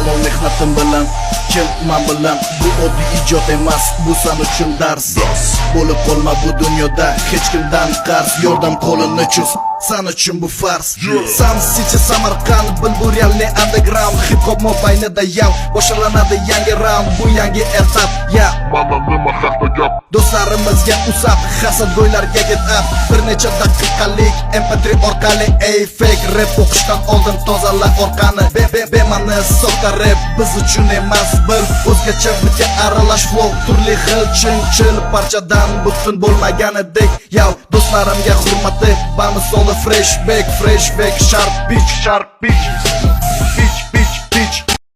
Halol mehnatim bilan. Kim man bilan? Bu oddiy ijod emas, bu san uchun dars. Bo'lib qolma bu dunyoda hech kimdan qarz. Yordam qo'lini cho'z, san uchun bu farz. Sam City, Samarqand, bil, bu реальный underground. Hip hop mobaynida yav, boshlanadi yangi round. Bu yangi etap ya. Mana nima haqda gap. Do'stlarimizga usab, hasadgo'ylarga get up. Bir necha daqiqalik MP3 orqali. Ey, fake rap o'qishdan oldin tozala orqani. Be be bema'ni soxta rap biz uchun emas, bil. O'zgacha bitga aralash flow, turli xil chin-chil parchadan butun bo'lmaganidek. Yav, do'stlarimga hurmati bamisoli. Fresh back, fresh back, sharp bitch, sharp bitch.